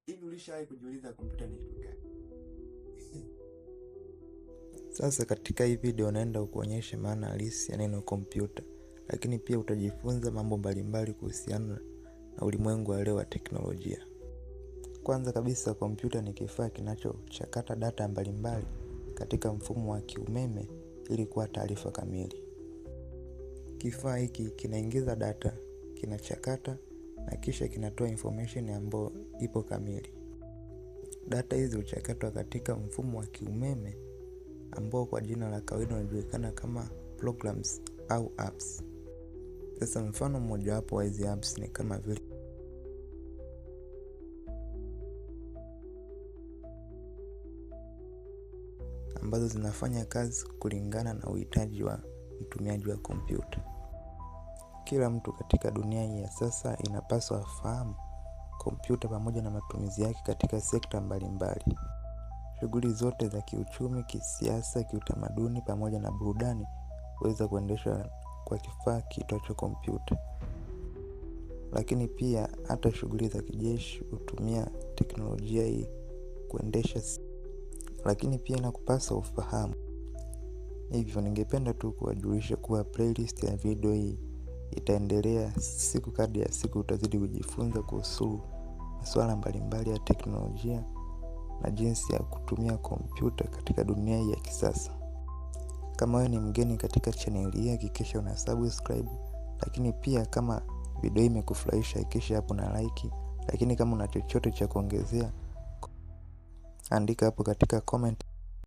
Hivi ulishawahi kujiuliza kompyuta ni kitu gani? Sasa katika hii video naenda kukuonyesha maana halisi ya neno kompyuta, lakini pia utajifunza mambo mbalimbali kuhusiana na ulimwengu wa leo wa teknolojia. Kwanza kabisa, kompyuta ni kifaa kinachochakata data mbalimbali katika mfumo wa kiumeme ili kuwa taarifa kamili. Kifaa hiki kinaingiza data, kinachakata na kisha kinatoa information ambayo ipo kamili. Data hizi huchakatwa katika mfumo wa kiumeme ambao kwa jina la kawaida unajulikana kama programs au apps. Sasa mfano mmojawapo wa hizi apps ni kama vile ambazo zinafanya kazi kulingana na uhitaji wa mtumiaji wa kompyuta. Kila mtu katika dunia hii ya sasa inapaswa afahamu kompyuta pamoja na matumizi yake katika sekta mbalimbali. Shughuli zote za kiuchumi, kisiasa, kiutamaduni pamoja na burudani huweza kuendeshwa kwa kifaa kiitwacho kompyuta. Lakini pia hata shughuli za kijeshi hutumia teknolojia hii kuendesha, lakini pia inakupasa ufahamu. Hivyo ningependa tu kuwajulisha kuwa playlist ya video hii itaendelea siku kadri ya siku, utazidi kujifunza kuhusu masuala mbalimbali ya teknolojia na jinsi ya kutumia kompyuta katika dunia hii ya kisasa. Kama wewe ni mgeni katika channel hii, hakikisha una subscribe, lakini pia kama video hii imekufurahisha hakikisha hapo na like, lakini kama una chochote cha kuongezea andika hapo katika comment.